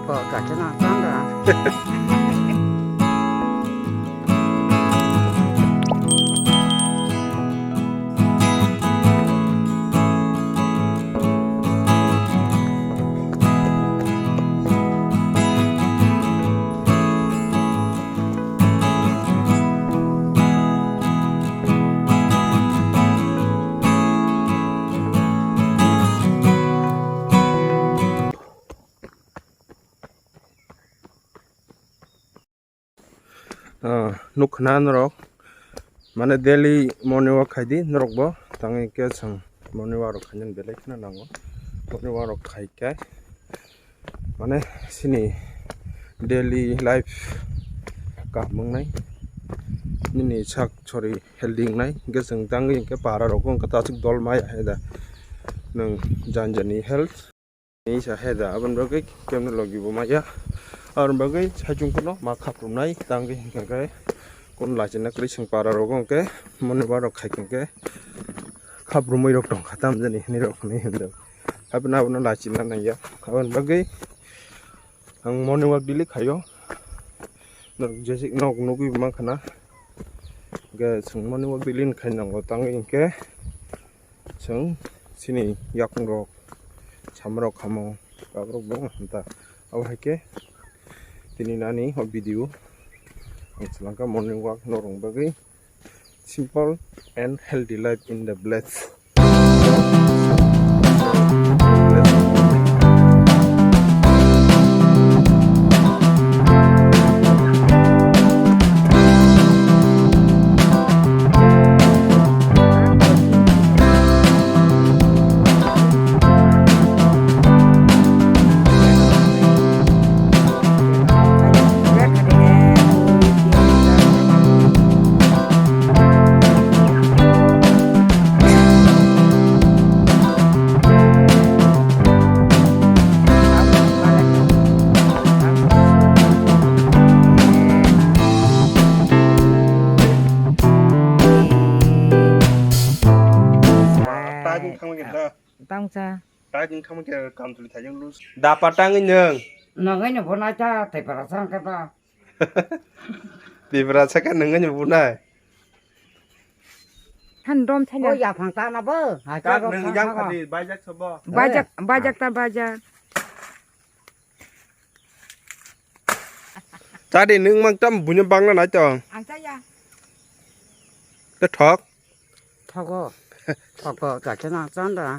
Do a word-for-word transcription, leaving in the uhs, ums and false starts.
Ko ka chana chang da. Ah, nukha na norok, mane daily morning walk khai di norok bo, tangwi khe chwng morning walk rok khainani belai kheno nango. Morning walk rok khai khe mane chini daily life kaham wngnai, nini sak sori healthy wngnai, hwnkhe chwng tangwi hwnkhe para rok wngkha ta aswk dol maya hai da nwng jani jani health. Ni sa he da, aboni bagwi kemno logi bo maya. Aboni bagwi saichung kuno ma khaprumnai, tangwi hwnkhe khe kun lachina kwrwi chwng para rogo hwnkhe, moni barok khai hwnkhe khaprumwi rok tongkha tamjani hinwi rok hinwi hwndwk. Hapheno abono lachina nangya. Aboni bagwi ang morning walk daily khaio. Norok jesi nok nugwi bo mankha na. Hwnkhe chwng morning walk daily khai nango, tangwi hwnkhe chwng chini yakung rok, samarok khamung, aborok bo wng kha ta. Abo hai khe tini nani o video ang swlangkha morning walk norok bagwi simple and healthy life in the village. Tangsa. Tangwi thangma khe kam tuli thaijak lus. Dapa tangwi nwng. Nangwi no bo naita tei para sang khe ta. Tipra saka nangwi no bunai. Han dom thanya. O yaphang ta na bo. Kak nang yang khadi bajak sabo. Bajak, bajak ta bajak. Tadi nwng mang tam bunya bangna nai tong. Ang chaya. Te thok. Thogo. Thogo ka chana chanda.